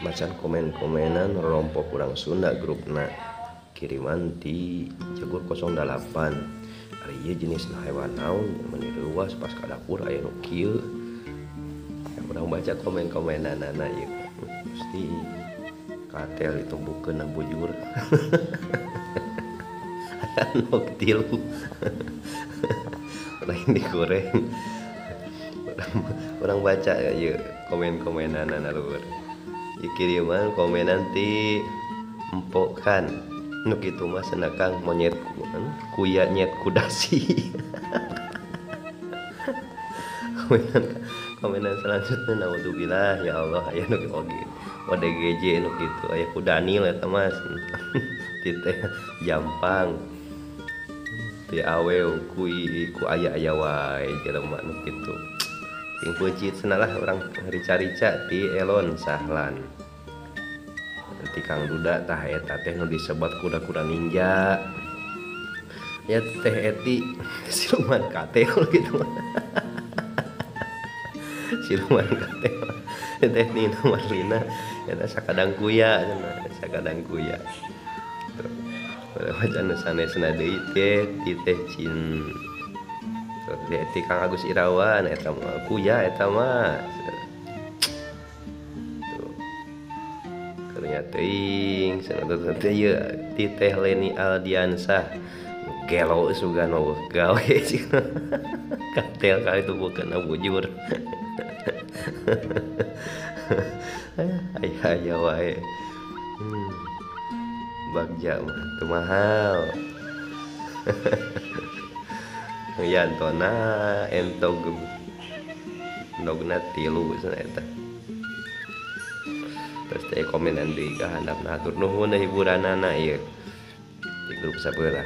Macan komen-komenan rompok urang Sunda grupna kiriman ti Jagur 08. Ari ieu jenis hewan naon meni reuas pas ka dapur aya nu kieu. Urang baca komen-komenanana ieu pasti katel ditumbukeun na bujur. Nok tilu lain digoreng. Orang baca ya komen-komenanana lur. Kiriman komenan ti empokan nu kitu mah cenah Kang monyet kuya nyet kudasi. Komenan selanjutnya naudzubillah ya Allah aya nu oge ODGJ nu kitu aya ku Daniel eta mas. Ti teh jampang ti awew kui ku aya-aya wae jelema nu kitu. Sing peucit cenah lah urang rica-rica ti Elon Sahlan. Ti Kang Duda tah eta teh nu disebat kuda-kuda ninja. Ya teh eti siluman katel gitu. Siluman katel. Teh Nina Marlina eta sakadang kuya cenah, sakadang kuya. Baca nu sanesna deui teh ti teh Cin. Ti Kang Agus Irawan eta mah kuya eta mah. Tuh. Karunya teuing cenah teh ieu ti teh Leni Aldiansah. Gelo sugan eueuh gawe cenah. Katel kali tumbukeun bujur. Aya-aya wae. Bagja mah teu mahal. Yantona entog ndogna tilu cenah eta. Terus teh komenan deui ka handapna hatur nuhun hiburanana ieu di grup sabelah.